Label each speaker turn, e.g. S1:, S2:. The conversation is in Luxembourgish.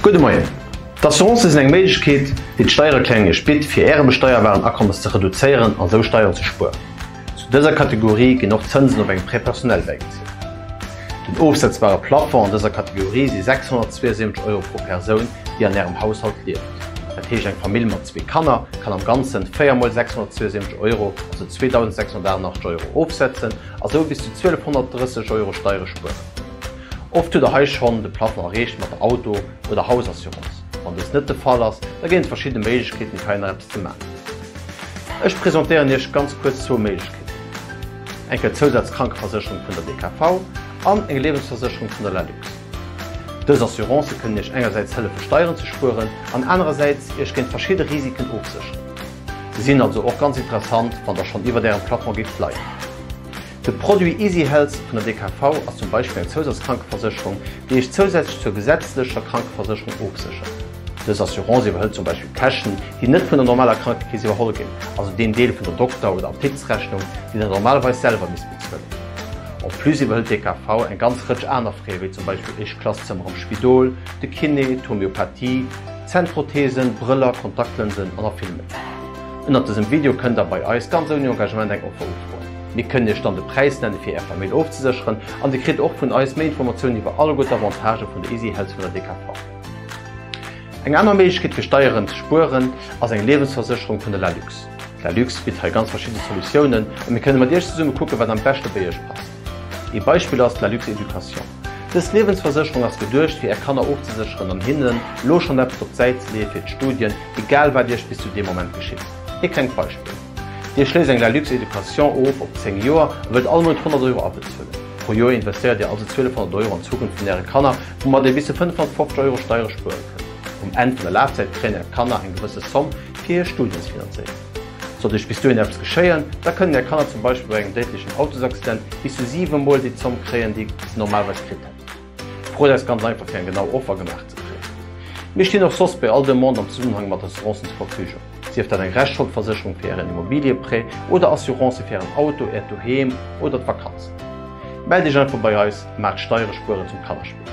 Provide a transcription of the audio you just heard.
S1: Gudde Moien. D'Assurancë sinn eng Méiglechkeet, déi d'Steiererklärung Iech bitt, fir Äre besteierbaren Akommes ze reduzéieren an esou Steieren ze spueren. Zu dëser Kategorie ginn och d'Zënsen op engem Prêt personnel bäigezielt. Den ofsetzbare Plafond an dëser Kategorie si 672 Euro pro Persoun, déi an Ärem Haushalt lieft. Dat heescht, eng Famill mat zwee Kanner kann am Ganzen 4 mol 672 Euro, also 2.688 Euro, ofsetzen a sou bis zu 1.230 Euro Steiere spueren. Oft hutt der hei schonn de Plafond erreecht mat der Auto oder Hausassurance. Wann dëst net de Fall ass, da ginn et verschidde Méiglechkeeten fir hei nach eppes ze maachen. Ech presentéieren iech ganz kuerz zwou Méiglechkeeten, eng Kéier d'Zousazkrankeversécherung vun der DKV an eng Liewensversécherung vun der Lalux. Dës Assurancë kënnen iech engersäits hëllefe Steieren ze spueren an anerersäits iech géint verschidde Risiken ofsécheren. Se sinn also och ganz interessant wann der schonn iwwert ärem Plafond géift leien. De Produit Easy Health vun der DKV ass zum Beispill eng Zousazkrankeversécherung, déi Iech zousätzlech zur gesetzlecher Krankeversécherung ofséchert. Dës Assurance iwwerhëlt zum Beispill Käschten, déi net vun der normaler Krankekeess iwwerholl ginn, also deen Deel vun der Dokter oder Apdiktsrechnung, deen Der normalerweis selwer misst bezuelen. En plus iwwerhëlt d'DKV eng ganz Rëtsch aner Frais, wéi zum Beispill Éischt-Klass-Zëmmer am Spidol, de Kiné, d'Homeopathie, Zännprotheesen, Brëller, Kontaktlënsen an nach vill méi. Ënnert dësem Video kënnt der bei eis ganz ouni Engagement eng Offer ufroen. Mir kënnen iech dann de Präis nenne fir är Famill ofzesécheren an dir kritt och vun eis méi Informatiounen iwwer alleguer d'Avantagë vun der Easy Health vun der DKV. Eng aner Méiglechkeet fir Steieren ze spueren ass eng Liewensversécherung vun der Lalux. D'Lalux bitt hei ganz verschidde Solutiounen a mir kënne mat iech zesumme kucke wat am beschte bei iech passt. Ee Beispill ass d'Lalux Education. Dës Liewensversécherung ass geduecht fir är Kanner ofzesécheren an hinnen elo schonn eppes op d'Säit ze leeë fir d'Studien, Egal wat Iech bis zu deem Moment geschitt. Ee klengt Beispill, Dir schléisst eng La Luxe Education of op 10 Joer a wëllt all Mount 100 Euro abezuelen. Pro Joer investéiert Dir also 1200 Euro an d'Zukunft vun Äre Kanner, woumat Dir bis zu 550 Euro Steiere spuere kënnt. Um Enn vun der Lafzäit kréien Är Kanner eng gewësse Somm fir hir Studien ze finanzéieren. Sollt Iech bis dohin eppes geschéien, da kënnen Är Kanner zum Beispill bei engem déidlechen Autosaccident bis zu 7 Mol déi Zomm kréien, déi se normalerweis kritt hätten. Frot eis ganz einfach fir eng genau Offer gemaach ze kréien. Mir stinn och soss bei all Demande am Zesummenhang mat Assurancen zur Verfügung, sief dat eng Reschtscholdversécherung fir Ären Immobilieprêt oder Assurancë fir Ären Auto, Äert Doheem oder d'Vakanzen. Mellt Iech einfach bei eis a maacht Steiere spueren zum Kannerspill.